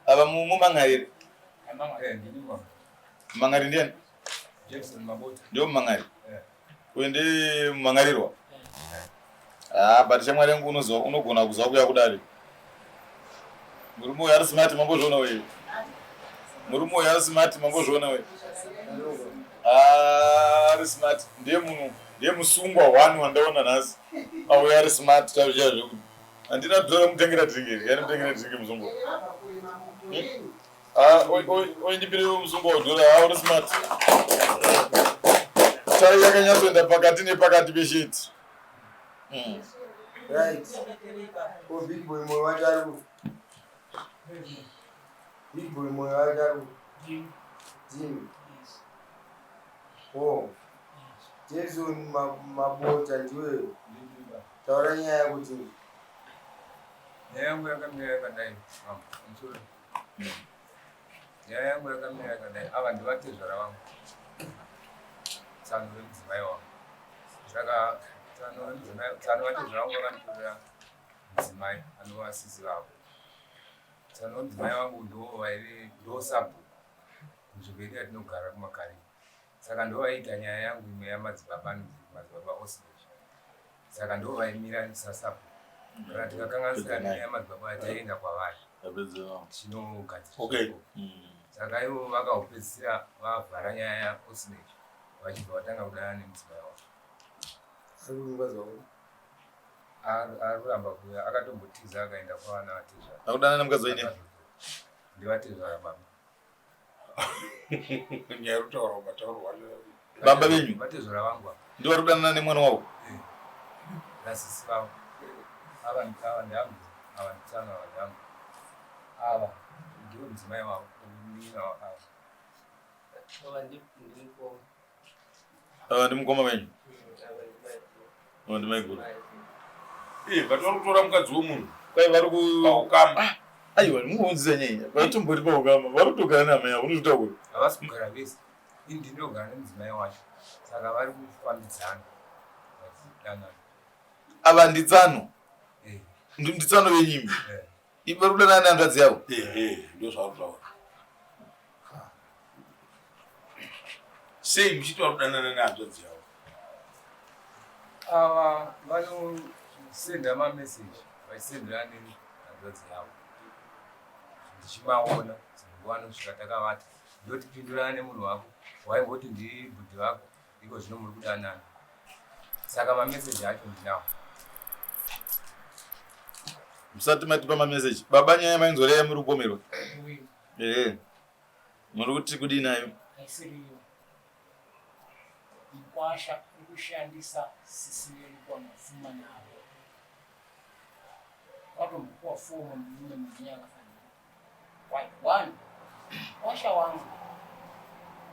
Ava mumang'ari. Mang'ari ndiani? Jackson Mabota. Ndio mumang'ari. Uyu ndi mumang'arirwa. Ah, but shamwari yangu unoziva unogona kuziva kuya kudare. Murume uyu ari smart mambozviona uyu. Murume uyu ari smart mambozviona uyu. Ah, ari smart. Ndiye munhu, ndiye musungwa one wandaona nhasi. Auya ari smart chaizvo chaizvo. Handina dhora mutengera drink iri. Yani mutengera drink muzungu. Ah, oi oi oi ndipire muzungu wadhora. Ah, uri smart. Tai yakanyatsoenda pakati nepakati pesheti. Right. Ko big boy moyo wacho ari ku. Big boy moyo wacho ari ku. Jimmy. Oh. Jason Mabota ndiwe. Taura nyaya yako Jimmy. Nyaya yangu yakamira yakadai. Msuri. Nyaya yangu yakamira yakadai. Ava ndivatezvara vangu. Tsano vemudzimai wangu. Saka tsano vemudzimai, tsano vatezvara vangu vakanditorera mudzimai anova sisi vavo. Tsano vemudzimai vangu ndo vaive ndo sabhuku nzvimbo yedu yatinogara kumakare. Saka ndovaiita nyaya yangu imwe yamadzibaba anonzi madzibaba Osage. Saka ndovaimira sasabhuku. Kana tikakanganisira nyaya yamadzibaba taienda kwavari. Tinogadzirisa. Okay. Saka ivo vakaupedzisira vavhara nyaya yaOsage vachibva vatanga kudanana nemudzimai wavo. Ari kumukadzi wako. Ari kuramba kuuya akatombotiza akaenda kwavana vatezvara. Akudanana nemukadzi waine? Ndivatezvara baba. Nyaya yekutaura mataurwa. Baba venyu? Vatezvara vangu ava. Ndivo vari kudanana nemwana wavo? Eh. Nasisi vavo. Ava ava ndeangu, ava nditsano ava ndeangu. Ava ndivo mudzimai wavo, munin'ina wavo ava. Ava ndimukoma. Ava ndimukoma venyu? Ava ndimaiguru. Eh, but vari kutora mukadzi wemunhu. Kwai vari ku paukama. Ah, aiwa muunzisa nyaya. Vatombori paukama. Vari kutogara naamai avo unozvitaura. Havasi kugara vese. Ini ndinogara nemudzimai wacho. Saka vari kufambidzana. Vachidanana. Ava nditsano. Eh. Nditsano venyu imi. Eh. Vari kudanana nehanzvadzi yavo. Eh, eh, ndozvavari kutaura. Sei muchiti vari kudanana nehanzvadzi yavo? Ava vanosenda mameseji vachisendera nehanzvadzi yavo. Ndichimaona dzimwe nguva anosvika takavata ndoti pindurana nemunhu wako waimboti ndibhudhi vako iko zvino muri kudanana. Saka mameseji acho ndinawo. Musati matipa mameseji. Baba nyaya mainzwa yamuri kupomerwa. Eh. Muri kuti kudii nayo? Haisiriyo. Mkwasha uri kushandisa sisi vedu kwamapfuma navo. Watombopuwa fomu murume munyaya yakafanana. Why? One, mkwasha wangu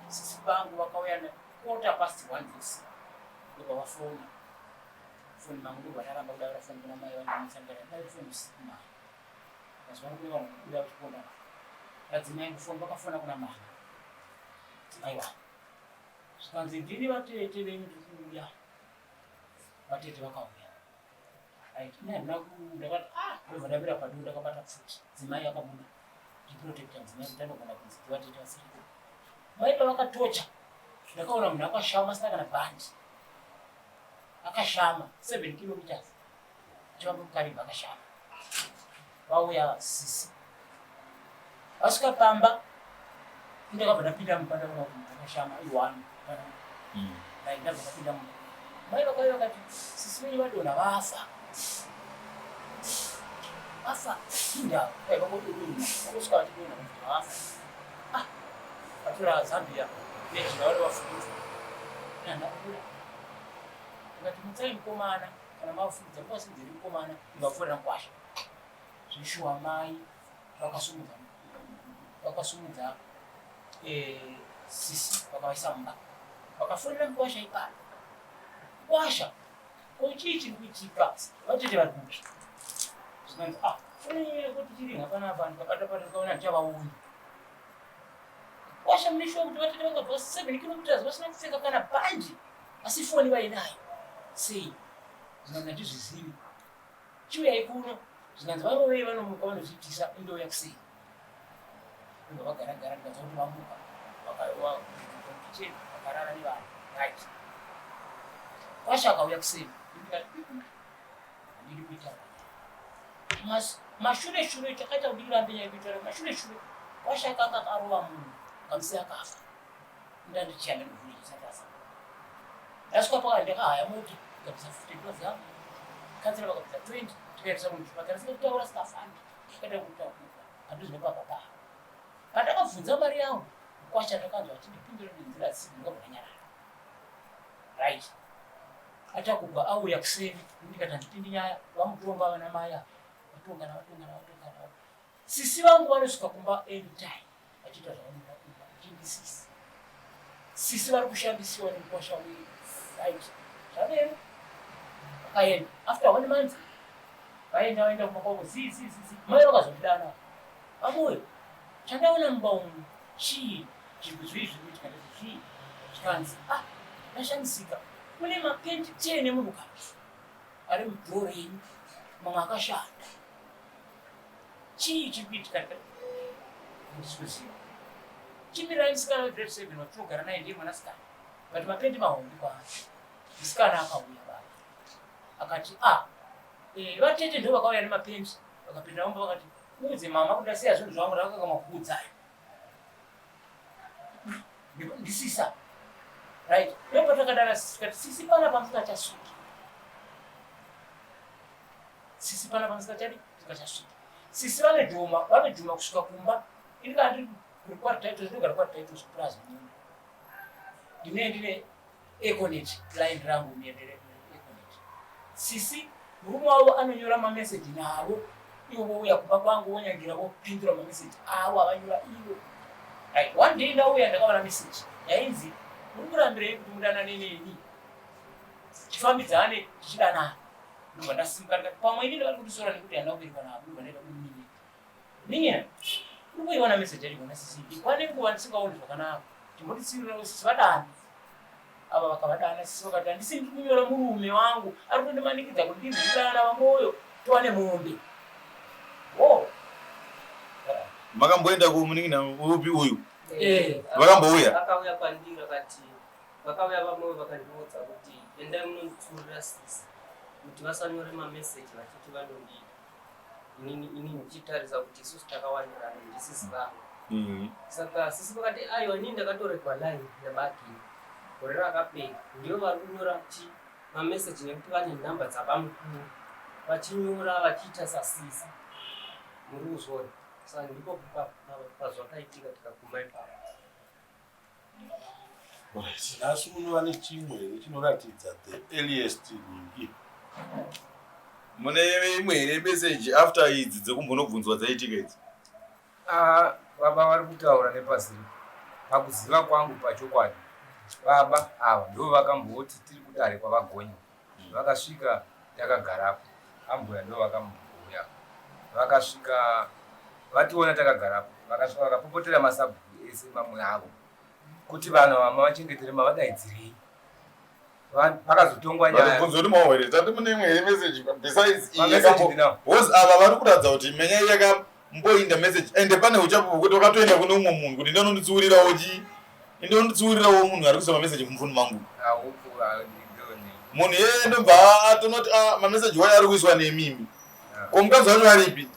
sisi vangu vakauya ne 1:15 this ndobva vafona. Foni mangu ndobva ndaramba kudaira foni kuna mai vangu ndisangana dai foni usiku mama. Mazuva ano kune vanhu vanobuda vachiponda vanhu. Vadzimai kufoni vakafona kuna mama. Dzimai vangu. Zvikanzi ndini vatete venyu ndiri kuuya. Vatete vakauya. Right. Ini handina ku ndakati ah ndobva ndamira pado ndakabata pfuti. Dzimai akabuda. Ndiprotecta mudzimai kuti anogona kunzi ndivatete vasiripo. Mai pavakatocha ndakaona munhu akashama asina kana bhandi. Akashama 7 kilometers. Achifamba mukaribha akashama. Vauya sisi. Vasvika pamba ndakabva ndapinda mumba ndaona kuti munhu akashama i1 kana right ndabva ndapinda mumba. Mai vakauya vakati sisi venyu vadonha vafa. Vafa inda kwai vangodonha vangosvika vachidonha kuti vafa. Ah vatora Zambia nejira vari vafukidza. Ndakubuda. Ndikati mutsai mukomana kana mafukidza mukasimudzira mukomana mungapfuurira mukwasha. Zveshuwa mai vakasumudza vakasumudza eh, sisi vakavaisa mumba vakafonera mukwasha ipapo. Mukwasha ko chii chiri kuitika vatete vari kupi? Zvikanzi ah foni yekuti chiri hapana apa ndikabata pano ndikaona ndichavaoni. Mukwasha mune shuwa kuti vatete vakabva 7 kilometers vasina kupfeka kana bhandi asi foni vainayo sei? Zvikanzi handizvizivi. Chiuyai kuno. Zvikanzi varovei vanomuka vanozviitisa indouya kusei. Ndobva vagaragara ndikazwa kuti vamuka vakaiwa vakarara nevanhu right. Kwasha akauya kuseni ndikati handidi kuita mashure shure chakaita kuti ndirambe nyaya kuitaura mashure shure kwasha akanga akarova munhu akamusiya akafa ndandichiyanga ndivhurichisatasa ndasvika pakati ndakahaya mota ndikabvisa 50 dollars yangu kansela vakabvisa 20 tikaendesa munhu chipatara sikataura sikafambi takaita kutaura padhuze nepapa paa pandakabvunza mari yangu kwasha ndakanzwa achindipindura nenzira dzisidzo ndikabva ndanyarara right achakubva auya kuseni ndikati handipindi nyaya vamutonga vana mai ava vatongana vatongana vatongana sisi vangu vanosvika kumba anytime vachiita zvavanoda kumba chindi sisi sisi vari kushandisiwa nemukwasha wedu right zvadero vakaenda after one month vaenda vaenda kumba kwavo zii zii zii mai vakazondidana vamoyo chandaona mumba umu chii zvinhu zvii zviri kuitika ndati zvii zvikanzi ah ndashamisika mune mapenti 10 emunhukadzi ari mudhoo renyu mamwe akashanda chii chiri kuitika ndisikuziva chimirai musikana wegrade 7 watinogara naye ndiye mwanasikana but mapenti mahombe kwaari musikana akauya baba akati ah eh, vatete ndo vakauya nemapenti vakapinda mumba vakati muudze mama kuti ndasiya zvinhu zvangu ndakakama kuudzai ndisisa right ndopatakadana sisi tikati sisi pana pamusingachasviki sisi pana pamusingachadi musingachasviki sisi vanedhuma vanedhuma kusvika kumba ini kana ndiri kwatitaitos ndogara kwatitaitos plus muno ndine ndine econet line rangu econet sisi murume wavo anonyora mameseji navo ivo vouya kumba kwangu vonyangira vopindura mameseji avo avanyora ivo right one day ndauya ndakaona meseji yainzi muri kurambirei kuti mudanane neni tifambidzane tichidanana ndobva ndasimuka ndikati pamwe inini vari kundisora nekuti handina kuberekwa navo ndobva ndaenda kumunini ninina uri kuiona meseji yacho kona sisi ndikwane nguva ndisingaoni zvakanaka timbotitsirirawo sisi vadane ava vakavadana sisi vakati handisi ndiri kunyora murume wangu ari kundimanikidza kuti ndinzirana vamoyo tiwane mombe o makamboenda kumunin'ina upi uyu Eh. Vakambouya? Vakauya kwandiri vakati vakauya vamwe vakandiudza kuti endai munonditsurira sisi kuti vasanyore mameseji vachiti vanondida inini ini ndichitarisa kuti isusu takawandirana ndisisi vangu saka sisi vakati aiwa inini ndakatoregwa line nabagini gore rakapera ndivo vari kunyora chi mameseji nekuti vane nhamba dzabamukuru vachinyora vachiita sasisi muri kuzviona saka ndipo pazvakaitika tikaguma ipapo Nhasi unova nechimwe here chinoratidza the earliest nhingi? Mune imwe here message after idzi dzekumbonobvunzwa dzaitika idzi? Ah, baba vari kutaura nepasiri pakuziva kwangu pachokwadi baba ava ndo vakamboti tiri kudare kwavagonya vakasvika takagarapo ambuya ndo vakambouya vakasvika vationa takagarapo vakasvika vakapopotera masabhuku ese mamwe avo kuti vanhu vama vachengetere mavadaidzirei pakazotongwa nyaya Vatobvunza kuti mawo here tati mune imwe here message besides iyi Mameseji yakambo ndinawo. because ava vari kuratidza kuti menya yakamboinda message ende pane uchapupu hwekuti wakatoenda kune umwe munhu kuti ndinonditsiurirawo chi ndinonditsiurirawo munhu ari kuisa mameseji mufoni mangu Haupo, handingoni. munhu iyeye ndobva atonoti ah, mameseji wayo ari kuiswa nemimi ko mukadzi wacho aripi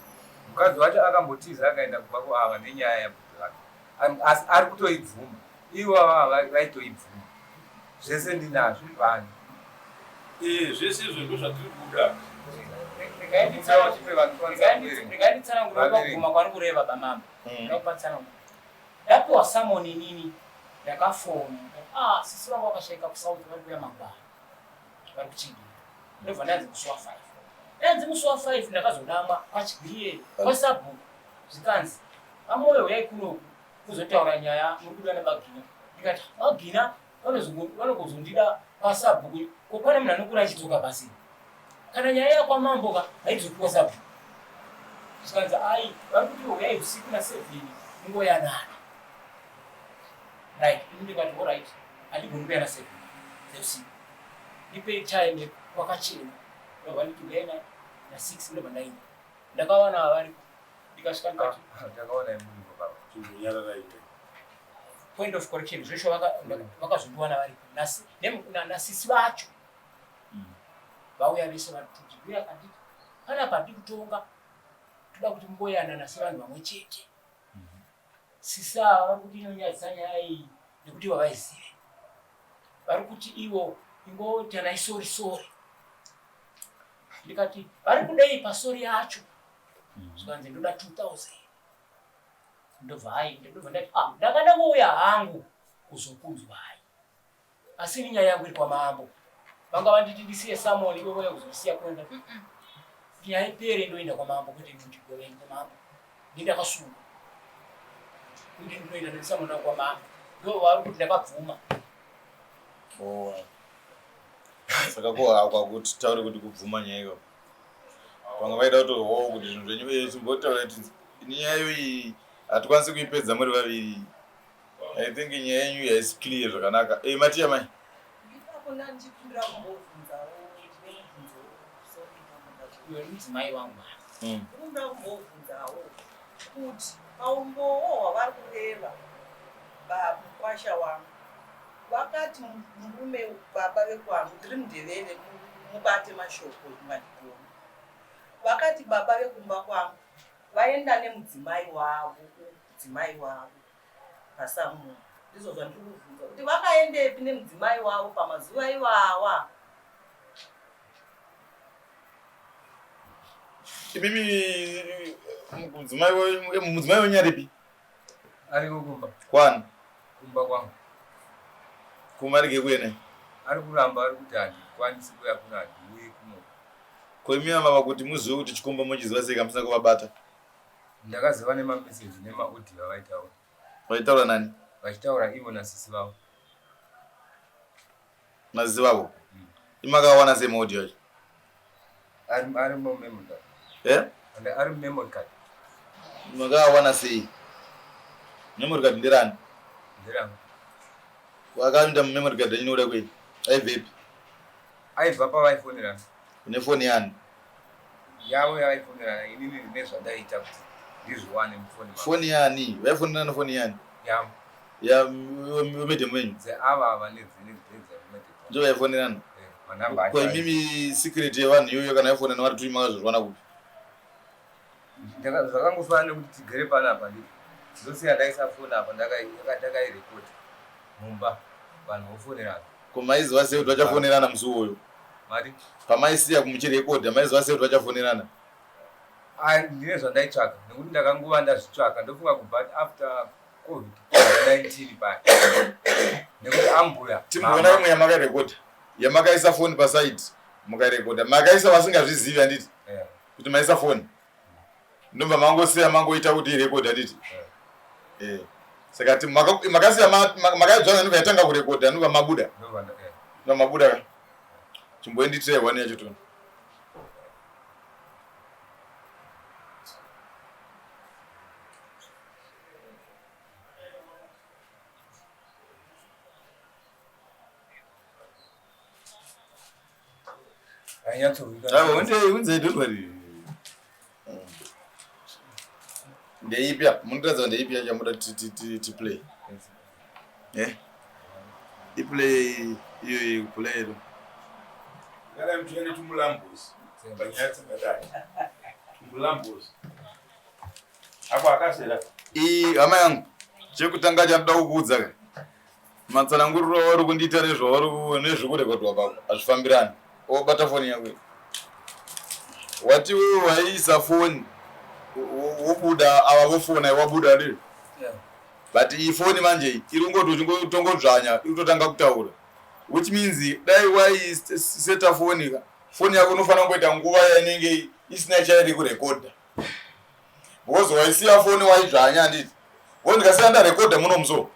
mukadzi wacho akambotiza akaenda kubva kuava nenyaya yabhuti vake asi ari kutoibvuma ivo ava vaitoibvuma zvese ndinazvo vanhu Eh, zvese izvo ndo zvatiri kuda. Regai nditsanangure pakuguma kwari kureva bamama ndakupa tsananguro ndapiwa samoni inini ndakafona ah sisi vangu vakashaika kusouth vari kuuya mangwana vari kuchengeta ndobva ndanzi musi wa5 ndanzi musi wa5 ndakazodamwa kwachigwiye kwasabhuku zvikanzi vamoyo uyai kunoku kuzotaura nyaya muri kuda nabagina ndikati bagina vanogozondida kwasabhuku ko pane munhu anokura achidzoka basi kana nyaya yakwamambo ka haidzoki kwasabhuku zvikanzi ai vari kuti uyai usiku na7 mungoyanana right ini ndikati alright handigoni kuya na7 dzeusiku ndipei time kwakachena ndobva nditi uyai na6 ndobva ndaenda ndakawana variko ndikasvika ndikati takaona imuripo baba Chimbonyararai. Point of correction, zvesho vakazondiwana varipo nasisi vacho. Vauya vese vari kuti uya kanditi panapa ndiri kutonga, toda kuti mumboyanana sevanhu vamwe chete. Sisi ava vari kuti inonyadzisa nyaya iyi nekuti vavaizive. Vari kuti ivo ingotanai sorry sorry. Ndikati vari kudei pasorry yacho? Zvikanzi ndoda 2000. Ndobva hai, ndobva ndati ah, ndanga ndangouya hangu kuzokunzwai. Asi ini nyaya yangu iri kwamambo. Vanga vanditi ndisiye summon ivo vauya kuzosiya kuenda. Nyaya ipere ndoenda kwamambo kuti ndigoveni kwamambo. Ndindakasungwa. Kuti ndinoenda nesummon yangu kwamambo. Ndo vari kuti ndakabvuma. Oh. Saka ko hakwa kuti taure kuti kubvuma nyaya iyo. Vamwe vaida kutohwawo kuti zvinhu zvenyu chimbotaura kuti nyaya iyi hatikwanisi kuipedza muri vaviri. I think nyaya yenyu haisi clear zvakanaka. Matiya mai. Ipapo ndandichikumbira kumbobvunzawo, ndine mubvunzo, sorry. Iwe mudzimai wangu. Ndikumbira kumbobvunzawo kuti paumbowo hwavari kureva mukwasha wangu, vakati murume baba vekwangu, ndiri Mundevele, mubate mashoko mandigona. Vakati baba vekumba kwangu vaenda nemudzimai wavo, mudzimai wavo pasamunhu. Ndizvo zvandiri kubvunza kuti vakaendepi nemudzimai wavo pamazuva iwawa. Imimi mudzimai wenyu aripi? Ariko kumba. Kwani? Kumba kwangu. Kumarige kuene? Ari kuramba, ari kuti handikwanisi kuuya kuno, handiuyi kuno. Ko imi mama kuti muzive kuti chikomba muchiziva sei kamusina kuvabata? Ndakaziva nemameseji nemaaudio avaitaura. Vaitaura nani? Vachitaura ivo nasisi vavo. Nasisi vavo? Imakawana sei maaudio acho? Ari mumemory card. Eh? And ari mumemory card. Makawana sei? Memory card nderani? Nderangu. Wakaenda mumemory card yenyu nokuda kwei? Aibvepi? Aibva pavaifonerana. Une foni yani? Yavo yavaifonerana, inini nezvandaita kuti ndizviwane mufoni mangu. Foni yani? Vaifonerana nefoni yani? Yavo. Ya madam wenyu? Dzeava ava nedzemedem. Ndivo vaifonerana? Manamba Ko acho. imimi secret yevanhu iyoyo kana vaifonerana vari tui makazozviwana kupi? Zvakangofanana nekuti tigere panapa, nditi ndosiya ndaisa foni apa, ndakairekodha mumba, vanhu vofonerana. Ko maiziva sei kuti vachafonerana musi uwoyo? Mari. Pamaisiya muchirekodha maiziva sei kuti vachafonerana? Ndine zvandaitsvaka nekuti ndakangova ndazvitsvaka, ndofunga kubva after COVID-19 paya, nekuti ambuya Timboona imwe yamakarekodha, yamakaisa foni paside mukarekodha, makaisa vasingazvizivi, handiti? Yeah. Kuti maisa foni ndobva mangosiya mangoita kuti irekodha, handiti? Saka makasiya makaidzvanya, ndobva yatanga kurekodha, ndobva mabuda. Ndobva Ndobva mabuda ka. Chimboenditirai one yacho tona. Ainyatsorwika. Aiwa, unzei, don't worry. Ndeipi apa munoratidza? Ndeipi yacho yamuda tiplay? Iplay iyoyi, play iro. Kana mutiende tumulambuzi panyaya dzakadai, tumulambuzi ako akasera. Iyi hama yangu, chekutanga chandoda kukuudza ka, matsananguriro auri kundiita nezvauri nezvekurekodwa kwako hazvifambirani. Obata foni yako iyi. Wati wewe waiisa foni wobuda, ava vofona wabuda ndizvo? Yeah. But iyi foni manje iyi iri kungoti uchingotongodzvanya iri kutotanga kutaura, which means dai waiseta foni ka, foni yako unofanira kungoita nguva yainenge isina chairi kurekodha, because waisiya foni waidzvanya, handiti? Ko ndikasiya ndarekodha muno muso,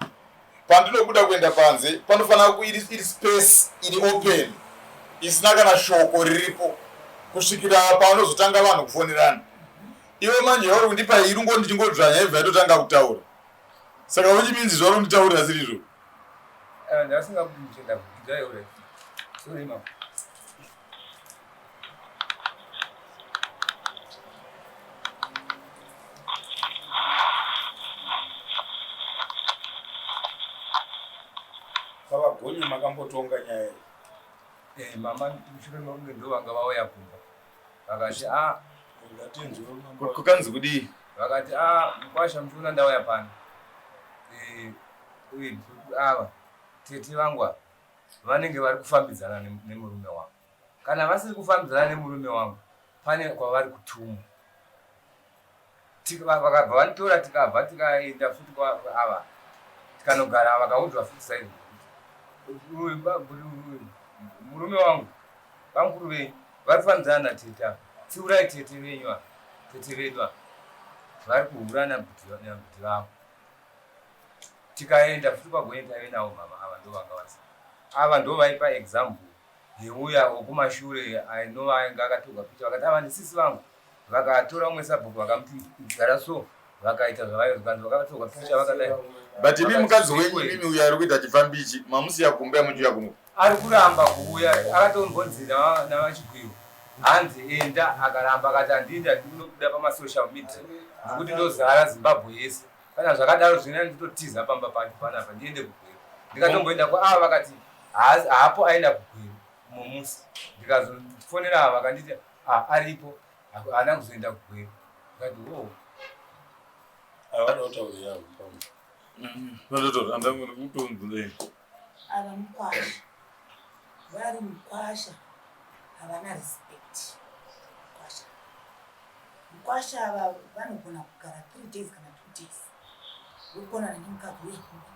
pandinobuda kuenda panze panofanira iri space iri open isina kana shoko riripo kusvikira panozotanga vanhu kufonerana. Iwe manje yauri kundipa iri ngo ndichingodzvanya ibva yatotanga kutaura, saka which means zvauri kunditaurira sirizvo. Ndasingakuchenda kudaiure, sorry ma. Kwavagonye makambotonga nyaya iyi? Eh, mama mushure mekunge ndo vanga vauya kumba vakati a ah, kukanzi kudii? Vakati a ah, mukwasha muchiona ndauya pano eh, uye ava tete vangu ava vanenge vari kufambidzana nemurume wangu. Kana vasiri kufambidzana nemurume wangu pane kwavari kutumwa. Vakabva vanditora tikabva tikaenda futi ava tikanogara vakaudzwa futi saizvo murume wangu bamukuru venyu vari kufambidzana natete ava tsiurai tete venyu ava tete vedu ava vari kuhura nabhuti vavo tikaenda futi kwagonye taive navo mama ava ndo vanga vasi ava ndo vaipa example yeuya wekumashure ainova ainge akatorwa picha vakati ava ndisisi vangu Vakatora umwe sabhuku vakamuti gara so vakaita zvavaikanzi vakatorwa picha vakadai. But imi mukadzi wenyu imimi uyo ari kuita chifambi ichi mamusiya kumba yamuchiuya kuno. Ari kuramba kuuya akatombonzi navachigwiro hanzi enda akaramba akati handindi handidi kunobuda pamasocial media nekuti ndozara Zimbabwe yese kana zvakadaro zvina nditotiza pamba pacho panapa ndiende kugweru ndikatomboenda kwaava vakati haapo aenda kugweru mumusi ndikazofonera ava vakanditi Ah, aripo haana kuzoenda kugweru ndikati wo oh. Avada kutaura yavo ava mukwasha vari mukwasha havana respect mukwasha mukwasha ava vanogona kugara three days kana two days vokonana nemukadzi uya kumba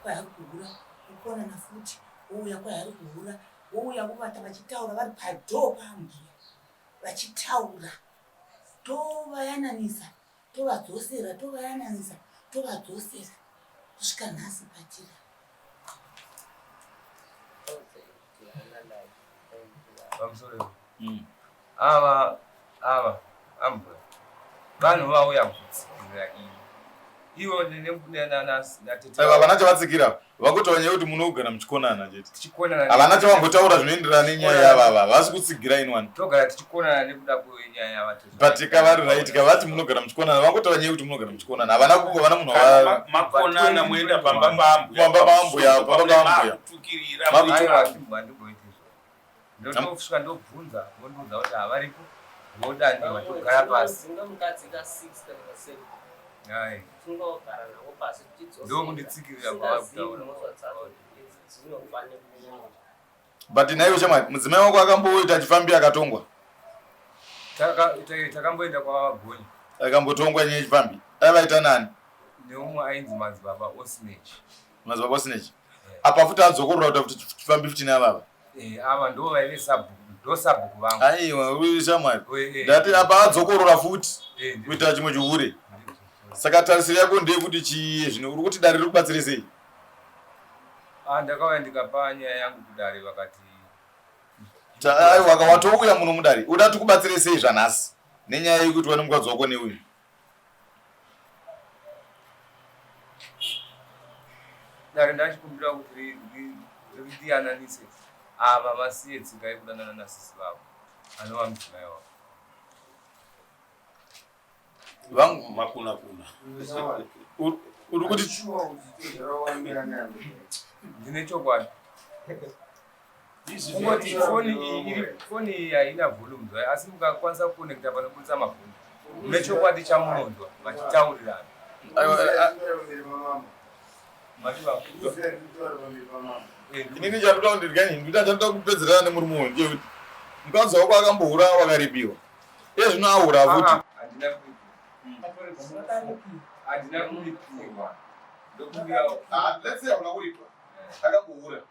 kwai kuhura vokonana futi wouya kwai ari kuhura Vouya vovata vachitaura vari padhoo paambuya vachitaura tovayananisa tovadzosera tovayananisa tovadzosera kusvika nhasi patira. Pamusoro mm. Ava ava ambuya vanhu vauya kutsikirira iyi ivo natete havana chavatsikira vakotaura nyaya yekuti munogara muchikonana chete havana chavambotaura zvinoenderana nenyaya yavava havasi kutsigira inwani togara tichikonana nekuda kwenyaya yavatete but kavari right kavati munogara muchikonana vangotaura nyaya yekuti munogara muchikonana havana havana munhu makonana moenda pamba paambuya pamba paambuya pamba paambuya Ndotosvika ndobvunza vondiudza kuti havaripo vodandiwa togara pasi. Mukadzi ka 6 kana ka 7. Hai. Tingogara navo pasi tichidzosera. Ndokunditsikirira kwavari kutaura. But nhaiwe shamwari mudzimai wako akamboita chifambi akatongwa? Takamboenda kwavagonyi. Akambotongwa nyaya yechifambi. Aivaita nani? Neumwe ainzi madzibaba Osnech. Madzibaba Osnech. Apa futi adzokorora kuita futi chifambi futi navava. Eh, ava ndo vaive sabhuku ndo sabhuku vangu. Aiwa uri shamwari. Eh, Ndati apa adzokorora futi eh, kuita chimwe chihure. Saka tarisiro yako ndeyekuti chii zvino uri kuti dare riri kubatsire sei? Ah, ndakauya ndikapa nyaya yangu kudare vakati Aiwa watouya muno mudare uda tikubatsire sei zvanhasi nenyaya yekuitwa nemukadzi wako neuyu? Dare ndachikumbira kuti rindiyananise ava vasiye tsika yekudanana nasisi vavo anova mudzimai wavo. Vangu makuna kuna. Uri kuti ndine chokwadi. Kungoti foni iyi iri foni iyi haina volume zvayo asi mukakwanisa kuconnecta panobudisa mavolume mune chokwadi chamunonzwa vachitaurirana. Inini chandoda kundirya ini ndoda chandoda kupedzerana nemurume uyu ndeyekuti mukadzi wako akambohura wakaripiwa iye zvino ahura futi. Handina kuripiwa. Ndokumbira. Let's say hauna kuripwa akambohura.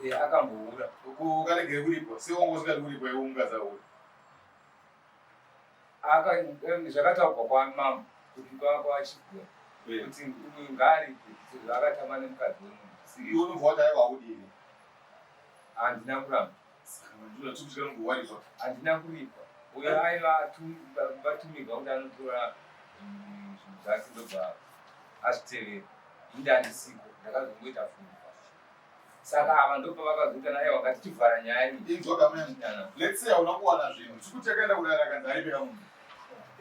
Eh, akambohura. Uko ukaregere kuripwa sei wanga usingadi kuripwa iwe mukadzi ahura? Aka zvakataurwa kwamambo kuti kwachigwa eh. kuti uyu ngaaripe sezvo akatamba nemukadzi wemunhu. Iwe unobva wati aiwa haudini? Handina kuramba. Handina kuripa. Uyo aiva vatumigwa kuti anotora zvinhu zvake ndobva azvitevera. Ini ndandisiko ndakazongoita funga. Saka ava ndopavakazoita naye vakati tivhara nyaya iyi. Inzwa kamene. Let's say hauna kuwana zvinhu. Tikuti akaenda kudare akanzi aripe kamunhu.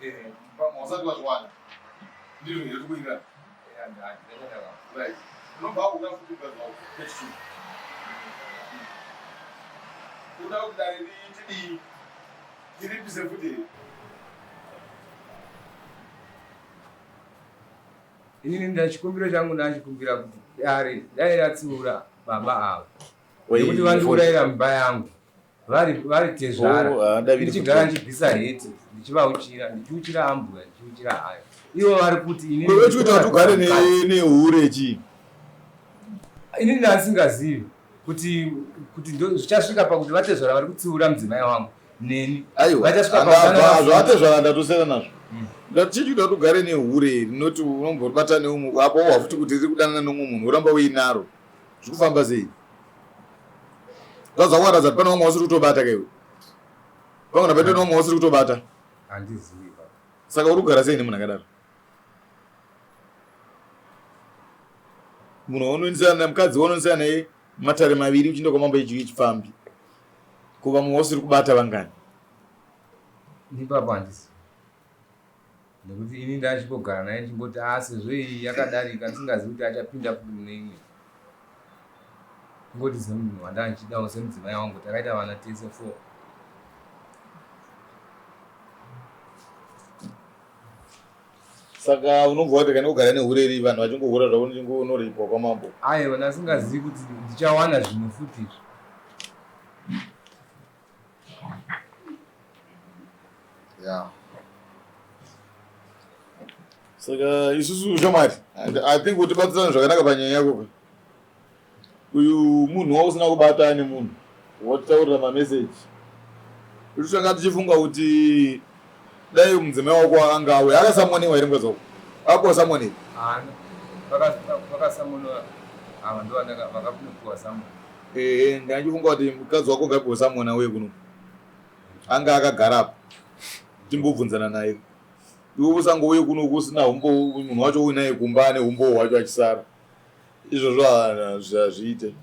Eh. Pamwe usati wazviwana. Ndizvo here tikuita? Eh, Right. Unobva wakuda futi mukadzi wako. Page 2. Uda kuti dare ritidii? Tiripise futi here? Inini ndachikumbiro changu ndachikumbira kuti dare dai ratsiura baba ava nekuti vandiurayira mumba yangu vari vari tezvara Oh, ah, ndaviri ndichigara ndichibvisa heti ndichivauchira ndichiuchira ambuya ndichiuchira hayo ivo vari kuti inini Kwewe chikuita kuti ugare nehure chii? Inini ndasingazivi kuti kuti zvichasvika pakuti vatezvara vari kutsiura mudzimai wangu neni. Aiwa, Vachasvika andabva pakutanga zvatezvara ndatosiyana nazvo. Ndati chikuita kuti ugare nehure rinoti unomboribata neumwe apo wahwa futi kuti riri kudanana neumwe munhu woramba uinaro. Zviri kufamba sei? Zvadza kuratidza kuti pane vamwe vasiri kutobata kaiwe. Pamwe napaita vamwe vasiri kutobata. Handizivi baba. Saka uri kugara sei nemunhu akadaro? Munhu waunoendesana mukadzi waunoendesana naye matare maviri uchienda kwamambo echipfambi. Ko vamwe vasiri kubata vangani? Ipapo handizivi. Nekuti ini ndachingogara naye ndichingoti ah sezvo iyi yakadarika ndisingazivi kuti achapinda futi mune imwe. Kungoti semunhu wandandichidawo semudzimai wangu takaita vana tese four. Saka unobva wati kana kugara nehure iri vanhu vachingohura zvavo ndichingonoripwa kwamambo. Aiwa ndasingazivi kuti ndichawana zvimwe futi izvi. Yeah. Saka isusu shamwari, I think kuti batsirane zvakanaka panyaya yako ka. Uyu munhu wausina kubata nemunhu wotitaurira mameseji. Isu tanga tichifunga kuti dai mudzimai wako anga auya akasamonewa here mukadzi wako? Apuwa samoni? Haana. Vakasamonewa ava ndo vakapuwa samoni. Ehe, ndandichifunga kuti mukadzi wako ngapiwe samoni auye kuno. Anga akagara apa. Timbobvunzana naye. Iwe usangouye kuno kusina humbowo, munhu wacho uinaye kumba ane humbowo hwacho achisara. Izvozvo hazviite.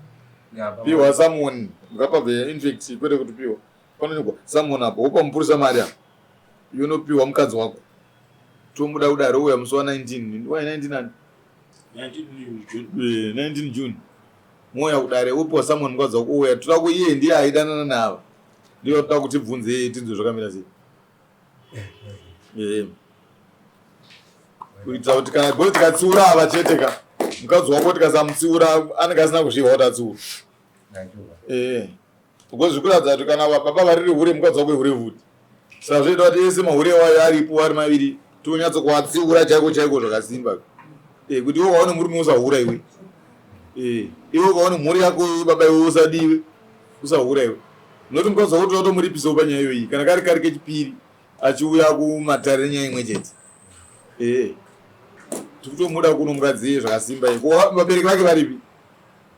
Piwa samoni, ngapabve infact kwete kuti piwa. Panonyorwa samoni apo, wopa mupurisa mari apa. Yonopiwa mukadzi wako. Tomuda kudaro ouya musi wa 19, why 19 ani? 19 June. 19 June. Mouya kudare wopiwa samoni mukadzi wako ouya. Toda ku iye ndiye aidanana naava. Ndiyo toda kuti bvunze tinzwe zvakamira sei. Eh. Kuitira kuti kana goli tikatsiura ava chete ka mukadzi wako tikasamutsiura anenge asina kuzvihwa kuti atsiura. Eh. Because zvikuratidza kuti kana baba variri hure mukadzi wako ihure futi. Saka zvinoita kuti ese mahure wayo aripo ari maviri tonyatso kuvatsiura chaiko chaiko zvakasimba. Eh, kuti iwe ukaone murume usahura iwe. Eh, iwe ukaone mhuri yako baba iwe usadiwe usahura iwe. Noti mukadzi wako toda kutomuripisawo panyaya iyoyi kana kari kari kechipiri achiuya kumatare nenyaya imwe chete. Eh. Tikutomuda kuno mukadzi iye zvakasimba iye. Ko vabereki vake varipi?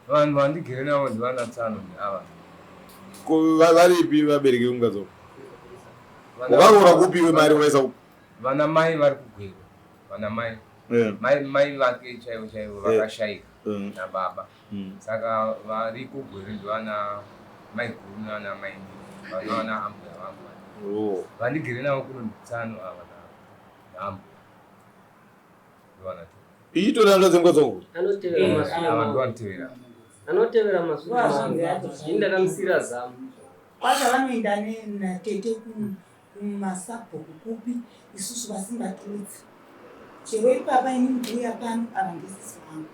Vanhu vandigere navo ndivana tsano ava. Ko varipi vabereki vemukadzi wako? Wakaroora kupi iwe mari wakaisa kupi? Vana mai vari kuGweru. Vana mai. Yeah. Mai mai vake chaivo chaivo vakashaika Yeah. nababa. Saka vari kuGweru ndivana mai guru nana mai ndini. Vana ambuya vangu. Oh. Vandigere navo kuno nditsano ava na ambuya. Ndivana tu. Ichitori hanzvadzi yemukadzi wako? Anotevera mashure Ava mangu. ndovanotevera. Anotevera mashure mangu. Ini ndakamusira zamu. Kwacho vanoenda natete kumasabhuku kupi isusu vasingatiudzi. Chero ipapa ini ndikuuya pano ava ndisisi vangu.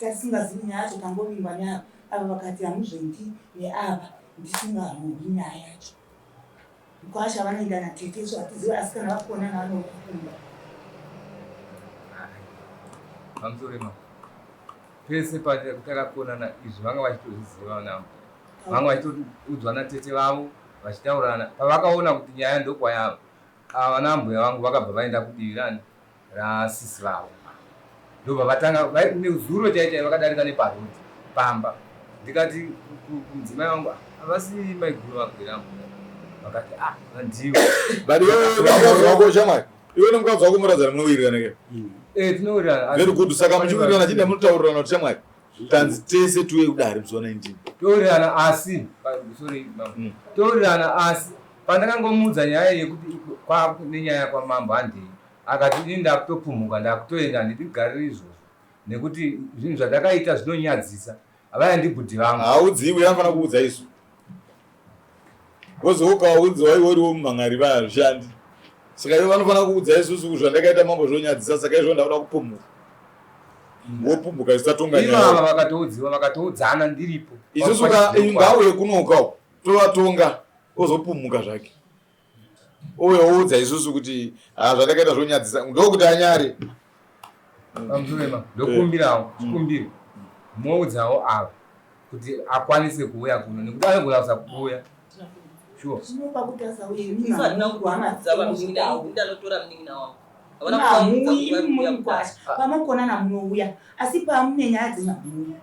Tatisingazivi nyaya yacho tangovingwa neava. Ava vakati hamuzvendi neava ndisingarohwi nyaya yacho. Mkwasha vanoenda natete isu hatizivi asi kana vakonana vanouya kumba. Pamusoro ma. Pese patakakonana izvi vanga vachitozviziva vana ambuya. Vanga vachitoudzwa natete vavo vachitaurana. Pavakaona kuti nyaya ndokwayava, ava vana ambuya vangu vakabva vaenda kudivi rani rasisi vavo. Ndobva vatanga nezuro chai chai vakadarika neparodi pamba. Ndikati kumudzimai wangu havasi maiguru vagwera ambuya. Vakati ah ndivo. But iwewe mukadzi wako shamwari. Iwe nemukadzi wako muradzana munowirirana ke? Eh tinowirirana. Very good. Saka muchiwirirana chinda munotaurirana kuti shamwari. Tanzi tese tuwe kudare musi wa 19. Towirirana asi sorry mama. Towirirana asi pandakangomuudza nyaya yekuti kwa nenyaya kwamambo handei. Akati ini ndakutopumhuka ndakutoenda handigariri izvozvo nekuti zvinhu zvandakaita zvinonyadzisa. Havaya ndibhudhi vangu. Haudziwi anofanira kuudza isu. Because ukaudza iwe uriwo mumhan'ari vaya hazvishandi. Saka ivo vanofanira kuudza isusu zvandakaita mambo zvonyadzisa saka izvo ndakuda kupumhuka. Wopumhuka isatonga nyaya. Ivava vakatoudziwa vakatoudzana ndiripo. Isusu ka ngauye kunoka tovatonga ozopumhuka zvake. Ouya oudza isusu kuti ah zvandakaita zvonyadzisa ndokuti anyare. Pamzurema ndokumbirawo chikumbiro moudzawo ava kuti akwanise kuuya kuno nekuti anogona kusakuuya. Sure. Zvinopa kuti asauye Isu hatina kuudza vamunin'ina wangu, ndanotora munin'ina wangu. Havana Hamuuyi kuvaudza kuti imi muri vari kuuya mukwasha kudare. pamokonana munouya asi pamune nyaya dzenyu hamuuyi.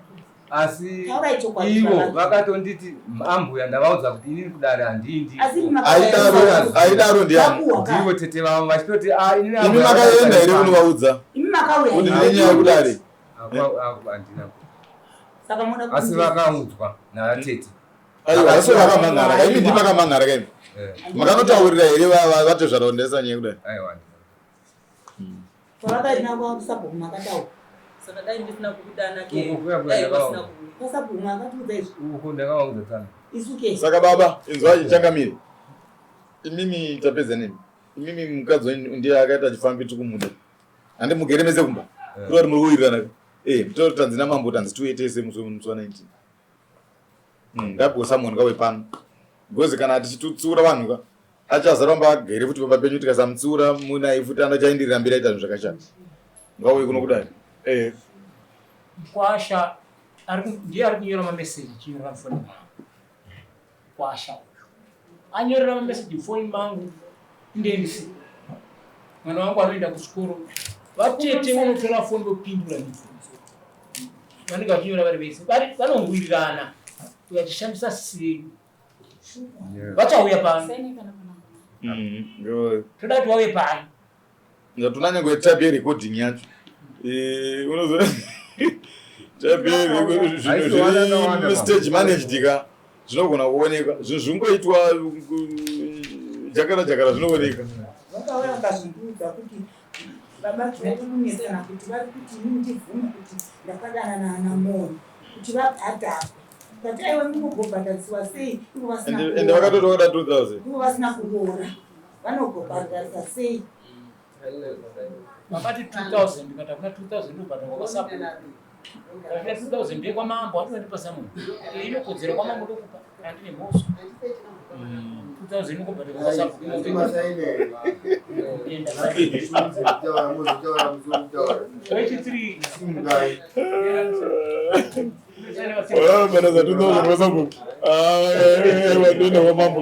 Asi Taurai chokwadi ivo baba. vakatonditi ambuya ndavaudza kuti inini kudare handiindi. Asi imi Aidaro aidaro ndiani? Vakuwa ka. Ndivo tete vavo vachitoti ah inini Imi ambuya makaenda here vakatarisana. kunovaudza Imi makauya kuti here? ndine nyaya kudare? Handina. Saka moda Asi kuti vakaudzwa navatete. Aiwa asi vakamhan'ara ka imi ndimi makamhan'ara ka imi. Eh, Makanotaurira here vatezvara kuti ndaisa nyaya kudare? Aiwa handina. pavakaenda kwasabhuku makataura. Saka dai ndisina kukudana ke. Uko kuya kuya Dai vasina ndakaona. kuuya. Kwasabhuku makatiudza izvi. Uko ndakavaudza tsana. Isu ke. Saka baba inzwai changamire. Imimi tapedza nemi. Imimi mukadzi wenyu ndiye akaita chifambi tikumuda. Handi mugere mese kumba. Eh. Kuri muri kuwirirana. Eh, mutoro tanzi namambo tanzi tiuye tese musi wa 19. Ngapiwe someone ngawe pano. Because kana tichitutsiura vanhu ka achazaramba agere futi pamba penyu tikasamutsiura munai futi anochaendirira mberi aita zvinhu zvakashata. Ngauye kuno kudai. Eh. Mkwasha ndiye ari kunyora mameseji achinyorera mufoni mangu. Mkwasha uyu anyorera mameseji mufoni mangu ndendisi. Mwana wangu anoenda kuchikoro, vatete vanotora foni vopindura mibvunzo. Vanenge vachinyora vari vese, vanongwirirana vachishandisa sisi Yeah. Vachauya pano. Ngo Toda kuti vauye pano. ndatona nyange type yerecording yacho. Eh, unozo type yerecording Haisi wana wana zviri stage managed ka zvinogona kuonekwa. Zvinhu zvingoitwa jakara jakara zvinooneka. Vakauya vakazvindiudza kuti baba vari kunetsana kuti vari kuti inini ndibvume kuti ndakadanana naMoyo kuti vabhadharwe. But aiwa munogobhadharisiwa sei ivo vasina Ende kuroora? vakatoti vakada 2000. Ivo vasina kuroora vanogobhadharisa sei? Vakati 2000 ndikati hakuna 2000 ndobhadharwa kwasabhuku. Kana 2000 ndekwamambo handinondipa samunhu. Inokodzera kwamambo ndokupa kana ndine mhosva. 2000 inokobhadharwa kwasabhuku. Enda. 23. Ah, bhadharisa 2000 kwasabhuku. Ah, eh, eh, eh, kwa mambo.